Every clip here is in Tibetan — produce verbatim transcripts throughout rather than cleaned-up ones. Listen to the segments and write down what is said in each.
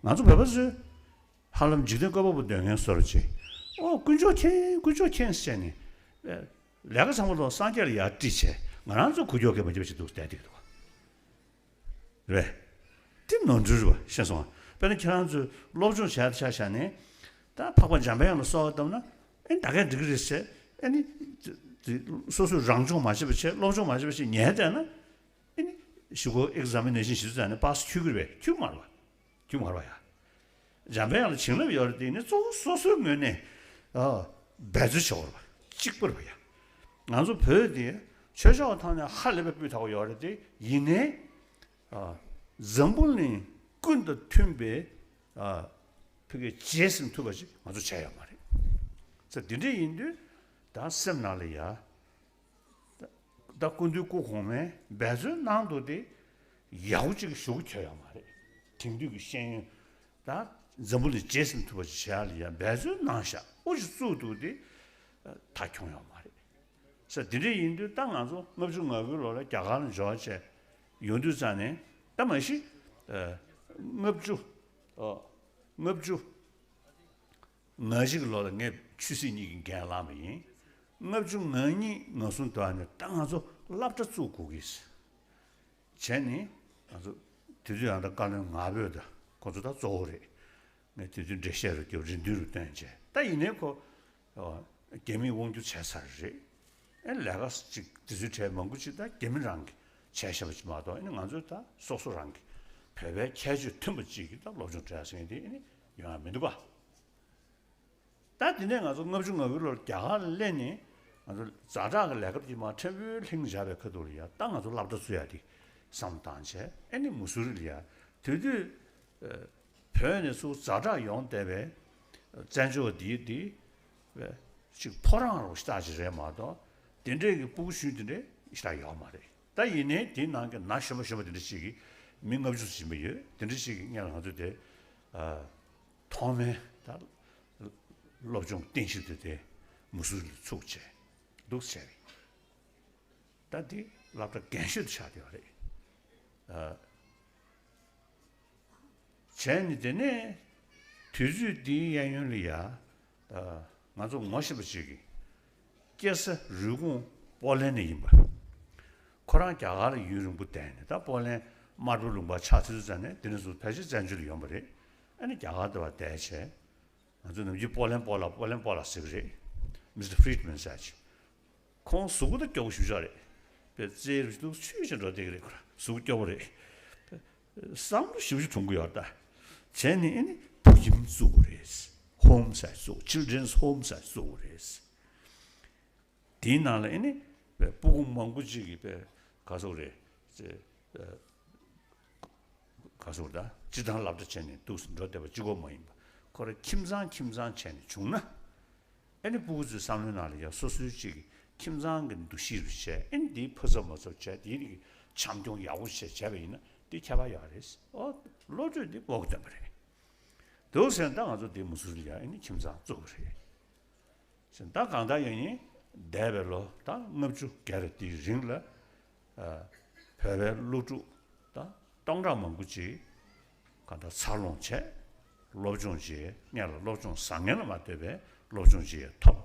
ང་ཚོ་བོད་པ་ཚོས་ཧ་ལམ་འཇིག་རྟེན་བཀོད་པ་པོ་འདོད་མཁན་བཟོ་འདྲ་ཅིག་ཨོ་དཀོན་མཆོག་མཁྱེན། དཀོན་མཆོག་མཁྱེན་ཟེར་ནས། ལས་ཀ་ཚང་མ་ལོ་སངས་རྒྱས་ལ་ཡར་དཀྲིས་བྱས། ང་རང་ཚོ་འགུལ་སྐྱོད་མཁན་མ་བྱེད་པ་ཞིག་འདུག་བསྡད་བསྡད་འདུག་རེད། དེ་ནོར་འཁྲུལ་རེད་པ། ཤེས་སོང་ང་། དཔེར་ན་ཁྱེད་རང་ཚོས་སློབ་སྦྱོང་བྱས་ཆ་བཞག་ནས། ད་འཕགས་པ་འཇམ་དཔལ་དབྱངས་ལ་གསོལ་བ་བཏབ་ན། ཨེ་ད་གས་འགྲིག་གི་རེད་ཟེར། ཨེ་ནི། དེ་དེ་སོ་སོས་རང་སྦྱོང་མ་བྱས་པ་བྱས། སློབ་སྦྱོང་མ་བྱས་པ་བྱས་ཉལ་བསྡད་ན། ཨེ་ནི། གཞུག་གུ་ཨེག་ཛ་མི་ནེ་ཤན་ཞིག་བྱས་ནས་པཱ་སི་འཁྱོལ་གྱི་རེད་པས། འཁྱོལ་མ་རེད་པ། འཁྱོལ་མ་རེད་པ་ཡ། འཇམ་དཔལ་དབྱངས་ལ་བྱིན་རླབས་ཡོད་རེད་དེ། ནི་གཙོ་བོ་སོ་སོའི་ངོས་ནས། ཨ། འབད་རྩོལ་བྱེད་དགོས་རེད་པ། གཅིག་པུ་རེད་པ་ཡ། ང་ཚོ་བོད་དེ་ཆོས་ཕྱོགས་ཐོག་ནས་ཧ་ལས་པའི་སྤུས་དག་པོ་ཡོད་རེད་དེ། ཡིན་ནའི། ཨ། འཛམ་བུ་གླིང་ཀུན་དང་མཐུན་པའི། ཨ། ཕ་གིའི་རྗེས་ཟིན་ཐུབ་པ་ཞིག་ང་ཚོ་བྱས་ཡོད་མ་རེད། ཙང་འདི་འདྲ་ཡིན་དུས། ད་སེམས་ནང་ལ་ཡ། ད་སྐུ་མདུན་སྐུ་གོང་མས་འབད་རྩོལ་གནང་འདུག་སྟེ། ཡག་པོ་ཅིག་ཞུ་གི་ཁྱོད་ཡོད་མ་རེད། དེང་དུས་ཀྱི་ཤེས་ཡོན། ད་འཛམ་བུ་གླིང་རྗེས་ཟིན་ཐུབ་པ་ཅིག་བྱེད་ཡག་ལ་ཡ་འབད་རྩོལ་གནང་ཤག་དབུ་ཞིག་བཙུགས་འདུག་སྟེ། མཐའ་འཁྱོངས་ཡོད་མ་རེད། ས་དེ་འདྲ་ཡིན་དུས། ད་ང་ཚོ་ལྔ་བཅུ་ང་དགུའི་ལོ་ལ་རྒྱ་གར་ལ་འབྱོར་བ་བྱས་ཡོང་དུས་ཙང་ནས། ད་མ་གཞི། ཨ། ལྔ་བཅུ། ཨ། ལྔ་བཅུ་ང་གཅིག་གི་ལོ་ལ་ངས་ཆོས་སྲིད་གཉིས་ཀྱི་འགན་བླངས་པ་ཡིན། ལྔ་བཅུ་ང་གཉིས་ང་གསུམ་དུ་ཨ་ནི། ད་ང་ཚོ་སློབ་གྲྭ་བཙུགས་དགོས་ཀྱི་བྱས་ནས། ང་ཚོ་དེ་དུས་ཡང་ད་བཀའ་བློན་ངག་དབང་དང་ཁོ་ཚོ་ད་གཙོ་བོ་རེད། ངས་དེ་དུས་འགྲེལ་བཤད་རུ་སྐྱོབ། རེ་འདུན་རུ་བཏོན་བྱས། ད་ཡིན་ནའི་ཁོ། ཨ། རྒྱ་མིས་དབང་སྒྱུར་བྱས་ཚར་རེད། ཨེ་ལས་ཀ་ཅིག་དེ་ཚོའི་གྲས་མང་པོ་ཅིག་ད་རྒྱ་མི་རང་གིས་བྱས་བཞག་པ་ཅིག་མ་གཏོགས། ཨེ་ནི་ང་ཚོས་ད་སོ་སོ་རང་གི་བོད་པའི་ཁྱད་ཆོས་མཐུན་པ་ཅིག་གིས་ད་སློབ་སྦྱོང་སྤྲད་ཟེར་མཁན་དེ་ཨེ་ནི་ཡོང་ཡ་མི་འདུག་ག་ད་དེ་ནས་ང་ཚོ་ལྔ་བཅུ་ང་དགུའི་ལོར་རྒྱ་གར་ལ་སླེབས་ནས། ང་ཚོ་ཛ་དྲག་གི་ལས་ཀ་དེ་མར་ཕྲན་བུ་ལྷིང་འཇགས་པའི་ཁ་ཐུག་ལ་ཡ། ད་ང་ཚོ་སློབ་གྲྭ་བཙུགས་ཡ་དེ་བསམ་བློ་བཏང་བྱས། ཨེ་ནི་མུ་སུ་རི་ལ་ཡ། དེ་དུས། ཨ། བོད་ནས་ཚུར་ཛ་དྲག་ཡོང་བསྡད་པའི་བཙན་བྱོལ་བ་འདིའི་འདི་ཅིག་ཕོ་བྲང་རོ་ཞེ་དྲག་ཅིག་རེད་མ་གཏོགས། དེ་འདྲའི་གི་སྤུ་གུ་གཞོན་དེ་འདྲའི་ཞེ་དྲག་ཡོད་མ་རེད། ད་ཡིན་ནའི་དེའི་ནང་གི་ན་གཞོན་པ་གཞོན་པ་དེ་འདྲ་ཞིག་གིས། མི་ལྔ་བཅུ་ཙམ་ཡིན་པ་ཡོད། དེ་འདྲ་ཞིག་གིས་སྔོན་ལ་ང་ཚོ་དེ། ཨ། ཐོག་མའི་ད་སློབ་སྦྱོང་རྟེན་གཞི་དེ་དེ་མུ་སུ་རི་ལ་ཚུགས་བྱས་འདུག་བྱས་རེད། ད་འདི་སློབ་གྲྭ་རྒན་ཤོས་དུ་ཆགས་བསྡད་པ་རེད། ཨ། བྱས་ནས་དེ་ནས་དུས་ཚོད་འདིའི་གཡས་གཡོན་ལ་ཡ། ཨ། ང་ཚོ་ངོ་ཤེས་པ་ཅིག་གིས། སྐྱེ་ས་རུས་ཁུངས་པོ་ལན་ནས་ཡིན་པ། ཁོ་རང་རྒྱ་གར་ལ་ཡུན་རིང་པོ་བསྡད་ནས། ད་པོ་ལན་དམར་པོའི་ལུང་པ་ཆགས་ཚར་དུས་ཙང་ནས། དེ་ནས་བཟུང་ཕལ་ཆེར་བཙན་བྱོལ་ལ་ཡོང་བ་རེད། ཨ་ནི་རྒྱ་གར་དུ་བ་བསྡད་བྱས། ང་ཚོ་ནམ་རྒྱུན་པོ་ལན་པོ་ལ། པོ་ལན་པོ་ལ་ཟེར་གི་རེད། མི་སི་ཊར་ཕི་རི་ཌི་མན་ཟེར་ཅིག་ཁོང་གཟུགས་པོ་ད་སྐྱོ་པོ་ཞེ་པོ་ཅིག་རེད། པའི་རྩེད་རུ་ཏུ་ཆུ་ཞིག་འགྲོ་བསྡད་ཀྱི་རེད། ཁོ་རང་གཟུགས་པོ་སྐྱོ་པོ་རེད། བསམ་བློ་ཞེ་པོ་ཅིག་གཏོང་གི་ཡོད་ད། བྱས་ནས་ཨེ་ནི་བུ་ཁྱིམ་བཙུགས་དགོས་རེད། ཧོམ་ཟེར་བཙུགས། ཆིལ་ཌེན་ཧོམ་ཟེར་བཙུགས་དགོས་རེད། དེའི་ནང་ལ་ཨེ་ནི་པའི་སྤུ་གུ་མང་པོ་ཅིག་གིས་པའི་ག་ཟེར་དགོས་རེད། ཅེ། ཨ། ག་ཟེར་དགོས་རེད། ད་སྤྱིར་བཏང་སློབ་གྲྭ་བྱས་ནས་འདུག་སེ་འགྲོ་བསྡད་པ་གཅིག་པོ་མ་ཡིན་པ། ཁོ་རང་ཁྱིམ་ཚང་ཁྱིམ་ཚང་བྱས་ནས་བྱུང་ན། ཨེ་ནི་སྤུ་གུ་ཚོའི་བསམ་བློའི་ནང་ལ་ཡང་སོ་སོའི་གཅིག་གི་ཁྱིམ་ཚང་གི་འདུ་ཤེས་རུ་བྱས། ཨེ་ནི་དེའི་ཕུ་ཚབ་མ་ཚབ་བྱས། དེའི་རིགས་བྱམས་སྐྱོང་ཡག་པོ་བྱས་བྱས་པ་ཡིན་ན། དེ་ཁྱད་པར་ཡོད་རེད། ཨོ། བློ་གྲོས་འདི་སྤོ་གི་སྟོན་པ་རེད། འདུག་ཟེར་ན། ད་ང་ཚོ་དེ་མུ་སུ་རི་ལ་ཡ་ཨེ་ནི་ཁྱིམ་ཚང་བཙུགས་པ་རེད། ད་གང་ལྟར་ཡང་ཡིན། འདས་པའི་ལོ་ད་ལྔ་བཅུ་བརྒལ་རེད། དེའི་རིང་ལ། ཨ། བོད་པའི་སློབ་ཕྲུག་ད་སྟོང་ཕྲག་མང་པོ་ཅིག་གང་ལྟར་འཚར་ལོངས་བྱས། སློབ་སྦྱོང་བྱས། སྔོན་ལ་སློབ་སྦྱོང་བཟང་ངན་ལ་མ་ལྟོས་པའི་སློབ་སྦྱོང་ཅིག་ཐོབ།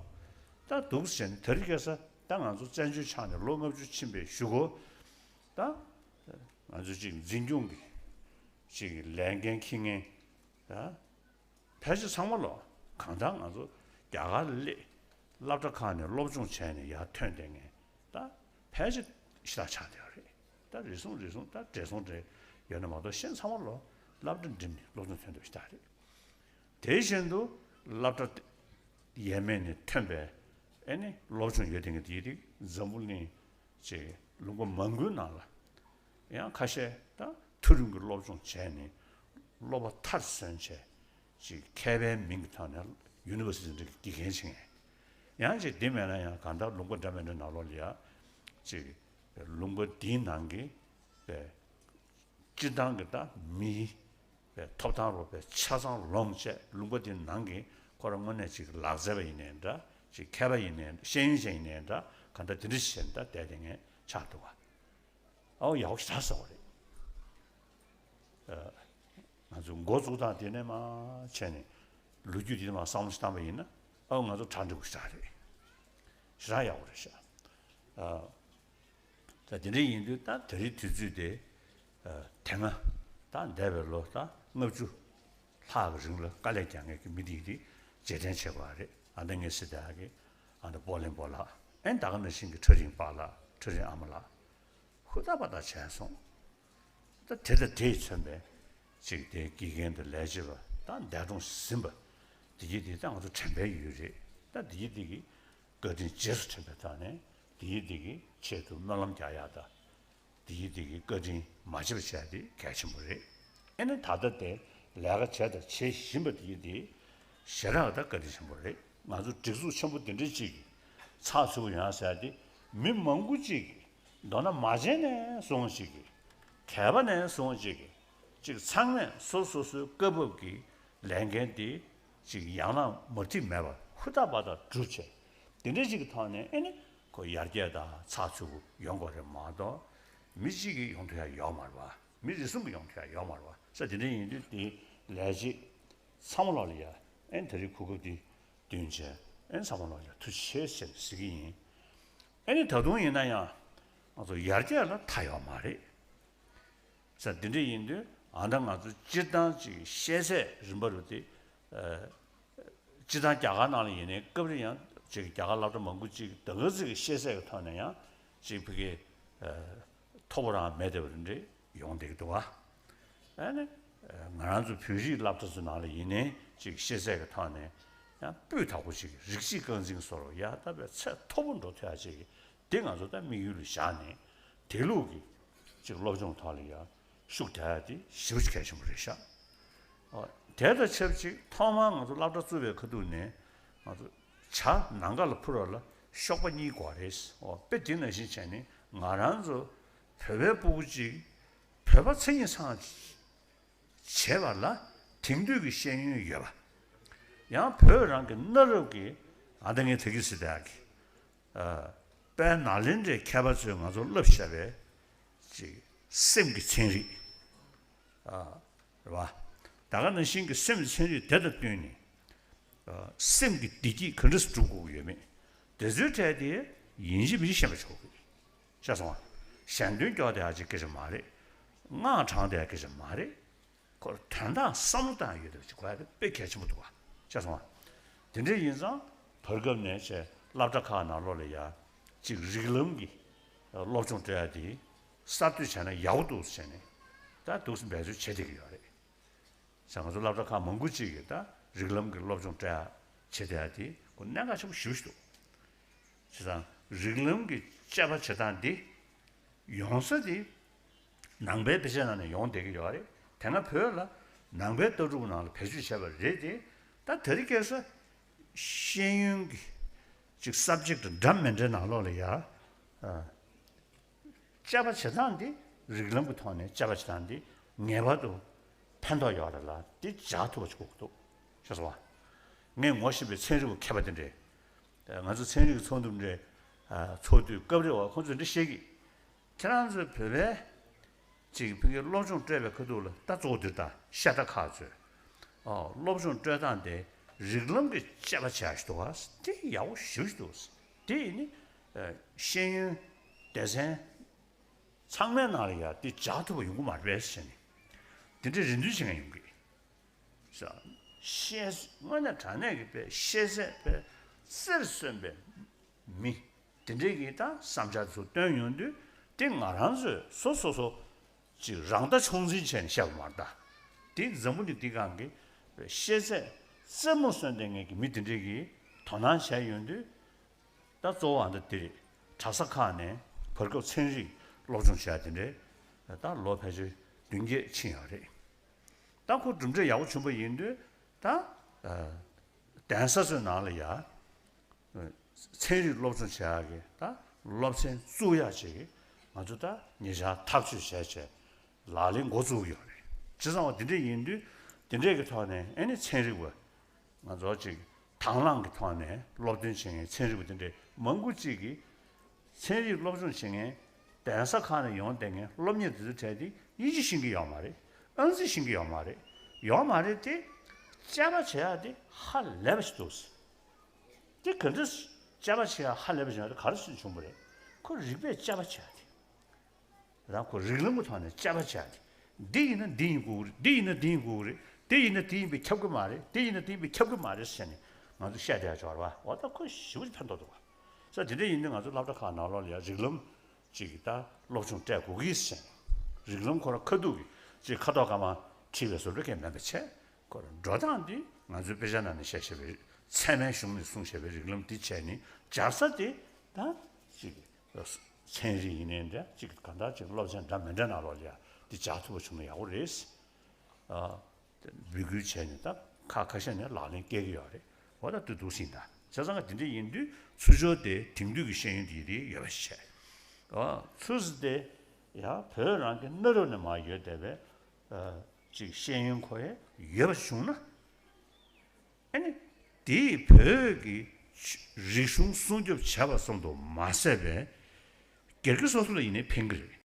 ད་འདུག་ཟེར་ནས་དེ་རིང་ཁ་སང་ད་ང་ཚོ་བཙན་བྱོལ་ཆགས་ནས་ལོ་ལྔ་བཅུ་ཕྱིན་པའི་གཞུག་གུ། ད་ང་ཚོ་ཅིག་འཛིན་སྐྱོང་གི་ཅིག་ལས་འགན་འཁྱེར་མཁན། ད་ཕལ་ཆེར་ཚང་མ་ལོ། གང་ལྟར་ང་ཚོ་རྒྱ་གར་ལ་སླེབས། སློབ་གྲྭ་ཁག་ནས་སློབ་སྦྱོང་བྱས་ནས་ཡར་ཐོན་བསྡད་མཁན་ད་ཕལ་ཆེར་ཞེ་དྲག་ཆགས་བསྡད་པ་རེད། ད་རེ་ཟུང་རེ་ཟུང་ད་བགྲེས་སོང་འདྲ་ཡོད་ན་མ་གཏོགས། གཞན་ཚང་མ་ལོ་སློབ་གྲྭ་འགྲིམས་ནས་སློབ་སྦྱོང་ཐོན་བསྡད་པ་ཞེ་དྲག་རེད། དེ་བཞིན་དུ་སློབ་གྲྭ་ཡས་མས་ནས་ཐོན་པའི་ཨེ་ནི་སློབ་སྦྱོང་ཡོད་བསྡད་མཁན་དེ་རིགས་འཛམ་བུ་གླིང་ཅིག་ལུང་པ་མང་པོའི་ནང་ལ། ཡང་ཁ་ཤས་ད་མཐོ་རིམ་གྱི་སློབ་སྦྱོང་བྱས་ནས་སློབ་པ་མཐར་སོན་བྱས། ཅིག་མཁས་པའི་མིང་གི་ཐོག་ནས་ཡུ་ནི་ཝར་སི་ཊི་འདྲ་གི་དགེ་རྒན་བྱེད་མཁན། ཡང་ཅིག་དེ་མེད་ན་ཡང་གང་ལྟར་ལུང་པ་འདྲ་མི་འདྲ་ནང་ལོགས་ལ་ཡ། ཅིག་ལུང་པ་འདིའི་ནང་གི་པའི་སྤྱིར་བཏང་གི་ད་མིའི་པའི་ཐོབ་ཐང་རོགས་པའི་ཆ་ཚང་ལོངས་བྱས། ལུང་པ་འདིའི་ནང་གི་ཁོ་རང་དངོས་གནས་ཅིག་ལག་རྩལ་པ་ཡིན་ནའི་འདྲ། ཅིག་མཁས་པ་ཡིན་ནའི་འདྲ། ཤེས་ཡོན་ཅན་ཡིན་ནའི་འདྲ། གང་ལྟར་དེ་འདྲ་བྱས་ནས་ད་བསྡད་བསྡད་མཁན་ཆགས་འདུག་ག་ཨོ་ཡག་པོ་ཞེ་དྲག་བཟོ་བ་རེད། ཨ། ང་ཚོ་འགོ་བཙུགས་སྟངས་དེ་ནས་མར་བྱས་ནས་ལོ་རྒྱུས་དེ་མར་བསམ་བློ་ཞིག་བཏང་པ་ཡིན་ན། ཨ། ང་ཚོ་གྲ་འགྲིག་པོ་ཞེ་དྲག་རེད། ཞེ་དྲག་ཡག་པོ་རེད་ཤག་ཨ། ད་དེ་འདྲ་ཡིན་དུས་ད་དེ་རིང་དུས་ཚོད་དེ། ཨ། དེ་སྔ་ད་འདས་པའི་ལོ་ད་ལྔ་བཅུ་ལྷག་གི་རིང་ལ་དཀའ་ལས་རྒྱག་མཁན་གྱི་མི་དེ་དེ་རྗེས་དྲན་བྱེད་དགོས་རེད། ཨ། ད་ངས་ཟེར་དེ་ཨ་གི། ཨ། ད་སྤོ་ལེན་སྤོ་ལགས། ཨེ། ད་ག་ནང་བཞིན་གྱི་ཁྲ་རིང་པཱ་ལགས། ཁྲ་རིང་ཨ་མ་ལགས། ཧུར་ཐག་པ་ཐག་བྱས་སོང་། ད་དེ་དང་དེས་མཚོན་པའི་ཅིག་དེ་དགེ་རྒན་དང་ལས་བྱེད་པ་དང་འདས་གྲོངས་ཟིན་པ་དེ་གྱིས་དེ་ད་ང་ཚོ་དྲན་པའི་ཡུལ་རེད། ད་དེ་གྱིས་དེ་གི་བཀའ་དྲིན་རྗེས་སུ་དྲན་པའི་ཐོག་ནས་དེ་གྱིས་དེ་གི་ཆེད་དུ་སྨོན་ལམ་རྒྱག་ཡག་དང་། དེ་གྱིས་དེ་གི་བཀའ་དྲིན་མ་བརྗེད་པ་བྱས་དེ་གལ་ཆེན་པོ་རེད། ཨེ་ནི་ད་ལྟ་དེ་ལས་ཀ་བྱས་དང་བྱེད་བཞིན་པ་དེ་གྱིས་དེ་ཞེ་དྲག་ད་བཀའ་དྲིན་ཆེན་པོ་རེད། ང་ཚོ་སྒྲིག་འཛུགས་ཆེན་པོ་དེ་འདྲ་ཅིག་གི་ཚགས་ཚུད་པོ་ཡོང་ཡག་ཟེར་ཡག་དེ་མི་མང་པོ་ཅིག་གིས། མདོར་ན་མ་བྱན་ནས་བཟུང་ཅིག་གིས། གད་པ་ནས་བཟུང་ཅིག་གིས། ཅིག་ཚང་མས་སོ་སོ་སོའི་སྐབས་བབ་ཀྱི་ལས་འགན་དེ་ཅིག་ཡང་ན་མུ་མཐུད་མེད་པར་ཧུར་ཐག་པ་ཐག་བསྒྲུབས་བྱས། དེ་འདྲ་ཅིག་གི་ཐོག་ནས་ཨེ་ནི་ཁོ་ཡར་རྒྱས་དང་ཚགས་ཚུད་པོ་ཡོང་དགོས་རེད་མ་གཏོགས། མི་གཅིག་གིས་ཡོང་ཐུབ་ཡག་ཡོད་མ་རེད་པ། མི་རེ་ཟུང་གིས་ཡོང་ཐུབ་ཡག་ཡོད་མ་རེད་པ། ས་དེ་འདྲ་ཡིན་དུས་དེ་ལས་བྱེད་ཚང་མ་ལོག་ལ་ཡ་ཨེ་ནི་དེ་རིང་གོ་སྐབས་འདི་བསྟུན་བྱས། ཨེ་ནི་ཚང་མ་ལོག་ལ་ཡ་ཐུགས་རྗེ་ཆེ་ཟེར་ནས་ཟེར་གྱི་ཡིན། ཨེ་ནི་ད་དུང་ཡིན་ན་ཡང་ང་ཚོ་ཡར་རྒྱས་ལ་མཐའ་ཡོད་མ་རེད། ས་འདི་འདྲ་ཡིན་དུས་ཨ་ད་ང་ཚོ་སྤྱིར་བཏང་ཅིག་ཤེས་ཚད་རིམ་པ་རུ་དེ། ཨ། སྤྱིར་བཏང་རྒྱ་གར་ནང་ལ་ཡིན་ནའི་སྐབས་རེ་ཡང་ཅིག་རྒྱ་གར་སློབ་གྲྭ་མང་པོ་ཅིག་ད་ག་ཚོད་ཀྱི་ཤེས་ཚད་ཀྱི་ཐོག་ནས་ཡང་ཅིག་ཕ་གི། ཨ། མཐོ་པོ་རང་མེད་བསྡད་པ་རེ་འདྲ་ཡོང་བསྡད་ཀྱི་འདུག་ག་ཨ་ནི། ཨ། ང་རང་ཚོ་བོད་རིགས་སློབ་གྲྭ་ཚོའི་ནང་ལ་ཡིན་ནའི་ཅིག་ཤེས་ཚད་ཀྱི་ཐོག་ནས་ཡང་སྤུས་དག་པོ་ཅིག་རིགས་གཅིག་རྐང་འཛིན་བཟོ་འདྲ་ཡག་ད་བས་ཚད་མཐོ་པོ་འགྲོ་ཐུབ་ཡག་ཅིག་གི། དེ་ང་ཚོ་ད་དམིགས་ཡུལ་ལ་བཞག་ནས་དེ་ལུགས་ཀྱི་ཅིག་སློབ་སྦྱོང་ཐོག་ལ་ཡང་ཤུགས་རྒྱག་ཡ་དེ་ཞེ་པོ་ཅིག་གལ་ཆེན་པོ་རེད་ཤག་ཨོ། དེ་དང་ཆབས་ཅིག་ཐོག་མར་ང་ཚོ་སློབ་གྲྭ་བཙུགས་པའི་ཁ་ཐུག་ནས་ང་ཚོ་ཇ་ནམ་མཁའ་ལ་འཕུར་བ་ལ་གཤོག་པ་གཉིས་དགོས་རེད། ཨོ། དཔེ་དེ་ནང་བཞིན་བྱས་ནས་ང་རང་ཚོ་བོད་པའི་སྤུ་གུ་གཅིག་བོད་པ་མཚན་ཉིད་ཚང་བྱེད་པ་ལ་དེང་དུས་ཀྱི་ཤེས་ཡོན་ཡོད་པ། ཡང་བོད་རང་གི་གནའ་རབས་ཀྱི། ཨ། ད་ངས་ད་གིན་ཟེར་དེ་ཨ་གི། ཨ། དཔལ་ནཱ་ལེནྡྲའི་མཁས་པ་ཚོས་ང་ཚོར་བསླབས་བཞག་པའི་ཅིག་སེམས་ཀྱི་ཚན་རིག་ཨ། རེད་པ། ད་ག་ནང་བཞིན་གྱི་སེམས་ཀྱི་ཚན་རིག་དེ་དང་བསྟུན་ནས། ཨ། སེམས་ཀྱི་བདེ་སྐྱིད་ག་འདྲ་སེ་སྒྲུབ་དགོས་ཀྱི་ཡོད་མེད། དེ་ཚོའི་གྲས་དེ་ཡིན་གཅིག་མིན་གཅིག་ཤེས་པ་ཆོག་གི། ཤེས་སོང་ང་། གཞན་དོན་སྐྱོར་བསྡད་ཡག་ཅིག་སྐད་ཆ་མ་རེད། དངངས་དྲགས་བསྡད་ཡག་སྐད་ཆ་མ་རེད། ཁོར་དོན་དག་བསམ་བློ་བཏང་ཡོད་དེ་ཅིག་གོ་ཡ་དེ་དཔེ་གལ་ཆེན་པོ་འདུག་ག་ཤེས་སོང་ང་། དེ་འདྲ་ཡིན་ཙང་བར་སྐབས་ནས་བྱས་སློབ་གྲྭ་ཁག་ནང་ལོགས་ལ་ཡ་ཅིག་རིགས་ལམ་གྱི་སློབ་སྦྱོང་སྤྲད་ཡ་དེ་གསར་གཏོད་བྱས་ན་ཡག་པོ་འདུག་ཟེར་ནས་ད་འདུག་སེ་འབད་རྩོལ་བྱེད་བསྡད་ཀྱི་ཡོད་རེད། བྱས་ཙང་ང་ཚོ་སློབ་གྲྭ་ཁག་མང་པོ་ཅིག་གིས་ད་རིགས་ལམ་གྱི་སློབ་སྦྱོང་སྤྲད་ཡ་བྱེད་བསྡད་ཡ་དེ་ཁོ་གནད་འགག་ཆེན་པོ་ཞེ་པོ་ཞིག་འདུག་བྱས་ཙང་རིགས་ལམ་གྱི་དཔྱད་པ་བྱེད་སྟངས་འདི་ཡོང་ས་དེ་ནང་པའི་དཔེ་ཆའི་ནང་ནས་ཡོང་བསྡད་ཀྱི་ཡོད་རེད། དེ་སྔ་བོད་ལ་ནང་པའི་ལྟ་གྲུབ་ནང་ལ་བེད་སྤྱོད་བྱས་པ་རེད་དེ། ད་དེ་རིང་ཁ་སང་ཤེས་ཡོན་གྱི་ཅིག་སབ་ཇེག་ཊི་འདྲ་མི་འདྲའི་ནང་ལོགས་ལ་ཡ། ཨ། དཔྱད་པ་བྱེད་སྟངས་འདི། རིགས་ལམ་གྱི་ཐོག་ནས་དཔྱད་པ་བྱེད་སྟངས་འདི་ངེས་པར་དུ་ཕན་ཐོགས་ཡོད་རེད་ལ་འདི་འཇགས་ཐུབ་པ་ཞིག་དགོས་ཀྱི་འདུག་ཤེས་སོང་ང་། ངས་ངོ་ཤེས་པའི་ཚན་རིག་པ་མཁས་པ་དེ་འདྲས། ཨ། ང་ཚོ་ཚན་རིག་གི་ཚོགས་འདུ་འདྲས། ཨ། ཚོགས་དུས་སྐབས་རེ་བ་ཁོང་ཚོས་འདི་བཤད་ཀྱི། ཁྱེད་རང་ཚོས་བོད་པའི་ཅིག་ཕ་གིའི་སློབ་སྦྱོང་སྤྲད་པའི་ཁ་ཐུག་ལ་ད་གཙོ་བོ་འདི་ད་ཤ་སྟག་ཁག་ཚོས། ཨོ། སློབ་སྦྱོང་སྤྲད་སྟངས་དེ་རིགས་ལམ་གྱི་དཔྱད་པ་བྱས་ཤིག་འདུག་ག་དེ་ཡག་པོ་ཞེ་པོ་ཞིག་འདུག་དེ་ཡིན་ནི། ཨ། ཤེས་ཡོན་སྡེ་ཚན་ཚང་མའི་ནང་ལ་ཡ་དེ་འཇགས་ཐུབ་པ་ཡོང་གི་མ་རེད་པས་ཟེར་ནས་དེ་འདྲའི་རེ་འདུན་བྱེད་མཁན་ཡོང་གི། ཤེས། དངོས་གནས་དྲང་གནས་ཀྱི་དཔེ་ཤེས་ཚད་དཔེ་རྩེར་སོན་པའི་མི་དེ་འདྲས་ཀྱིས་ད་བསམ་འཆར་ཚོ་བཏོན་ཡོང་དུས་དེ་ང་རང་ཚོས་སོ་སོ་སོ་ཅིག་རང་ལྟ་མཆོག་འཛིན་བྱས་ནས་བཤད་པ་མ་རེད་ད། དེ་འཛམ་བུ་གླིང་འདི་སྒང་གི་ཤེས་ཚད་རྩེ་མོར་སོན་བསྡད་མཁན་གྱི་མི་དེ་འདྲས་ཀྱིས་དོ་སྣང་བྱས་ཡོང་དུས། ད་གཙོ་བོ་ཨ་འདྲ་དེ་རེད། གྲྭ་ས་ཁག་ནས་བར་སྐབས་ཚན་རིག་སློབ་སྦྱོང་བྱས་དེ་འདྲས་ད་ལོ་ཕལ་ཆེར་བདུན་བརྒྱད་ཕྱིན་ཡོད་རེད། ད་ཁོ་གྲུབ་འབྲས་ཡག་པོ་བྱུང་པ་ཡིན་དུས་ད། ཨ། གདན་ས་ཚོའི་ནང་ལ་ཡ་ཚན་རིག་སློབ་སྦྱོང་བྱེད་ཡག་གི་ད་སློབ་ཚན་བཙུགས་ཡག་ཅིག་ང་ཚོ་ད་ཉེ་ཆར་ཐག་གཅོད་བྱས་བྱས་ལག་ལེན་འགོ་བཙུགས་ཡོད་རེད། བྱས་ཙང་བ་དེ་འདྲ་ཡིན་དུས་དེ་འདྲས་ཀྱི་ཐོག་ནས་ཨ་ནི་ཚན་རིག་པ་ང་ཚོ་ཅིག་དང་བླངས་ཀྱི་ཐོག་ནས་སློབ་སྟོན་བྱེད་མཁན་ཚན་རིག་པ་དེ་འདྲས་མང་པོ་ཅིག་གིས་ཚན་རིག་སློབ་སྦྱོང་བྱེད་མཁན་གདན་ས་ཁག་ནས་ཡོང་བསྡད་མཁན་སློབ་གཉེར་དེ་ཚོའི་གྲས་དེ་དབྱིན་ཇི་ཤེས་ཀྱི་ཡོད་མ་རེད། ཨང་རྩིས་ཤེས་ཀྱི་ཡོད་མ་རེད། ཡོད་མ་རེད་དེ། དཔྱད་པ་བྱེད་ཡག་དེ་ཧ་ལས་པ་ཞིག་འདུག་དེ་ག་འདྲ་དཔྱད་པ་བྱེད་ཡག་ཧ་ལས་པ་ཞིག་ཡོད་རེད། ག་རེ་ཞིག་བྱུང་བ་རེད། ཁོ་རིགས་པས་དཔྱད་པ་བྱེད་ཡག་དེ། རང་ཁོ་རིགས་ལམ་གྱི་ཐོག་ནས་དཔྱད་པ་བྱས་ཏེ། འདི་ཡིན་ན་འདི་ཡིན་དགོས་ཀྱི་རེད། འདི་ཡིན་ན་འདི་ཡིན་དགོས་ཀྱི་རེད། དེ་ཡིན་ན་དེ་ཡིན་པས་ཁྱབ་ཀྱི་མ་རེད། དེ་ཡིན་ན་དེ་ཡིན་པས་ཁྱབ་ཀྱི་མ་རེད་ཟེར་ནས་ང་ཚོ་བཤད་བསྡད་ཡོད་རེད་པ། འོ་ད་ཁོ་ཞེ་པོ་ཅིག་ཕན་ཐོགས་འདུག་པ། ས་དེ་འདྲ་ཡིན་དུས་ང་ཚོ་སློབ་གྲྭ་ཁག་ནང་ལོགས་ལ་ཡང་རིགས་ལམ་ཅིག་ད་སློབ་སྦྱོང་སྤྲད་དགོས་ཀྱི་ཟེར་ནས། རིགས་ལམ་ཁོ་རང་ཁ་ཐུག་གི་ཅིག་ཁ་དོག་དཀར་དམར་བྲིས་པའི་བཟོ་འདྲ་གང་ཡང་མེད་པ་བྱས། ཁོ་རང་འགྲོ་སྟངས་འདི་ང་ཚོའི་དཔེ་ཆ་ནང་ནས་བཤད་བཤད་པའི་ཚད་མའི་གཞུང་ནས་གསུངས་བཤད་པའི་རིགས་ལམ་འདི་བྱས་ནས་སྦྱར་ས་དེ་ད་ཅིག་ཚན་རིག་ཡིན་ནའི་འདྲ། ཅིག་གང་ལྟར་ཅིག་སློབ་ཚན་འདྲ་མི་འདྲ་ནང་ལོགས་ལ་ཡ་འདི་སྦྱར་ཐུབ་པ་བྱུང་ན་ཡག་པོ་རེད། ཨ། འབོད་སྐུལ་བྱས་ནས་ད་ཁག་ཁ་ཤས་ནས་ལག་ལེན་བཀལ་གྱི་ཡོད་རེད། འོ་ད་དུས་འདུག་ཟིན་ད། བྱས་ཙང་དེ་འདྲ་ཡིན་དུས་ཚུར་ཕྱོགས་དེ་དེང་དུས་ཀྱི་ཤེས་ཡོན་དེ་ཡིན་དུས་ཡོད་པ་ཞིག་བྱས། ཨ། ཚུར་ཟིན་དེ་ཡང་བོད་རང་གི་གནའ་རབས་ནས་མར་ཡོད་བསྡད་པའི་ཨ། ཅིག་ཤེས་ཡོན་ཁོ་ཡ་ཡོད་པ་བྱུང་ན། ཨ་ནི། དེས་བོད་ཀྱི་རིག་གཞུང་སྲུང་སྐྱོབ་བྱས་པ་ཙམ་དུ་མ་ཟད་པའི། སྒེར་གྱི་སོ་སོ་ལ་ཡིན་ནའི་ཕན་གྱི་རེད།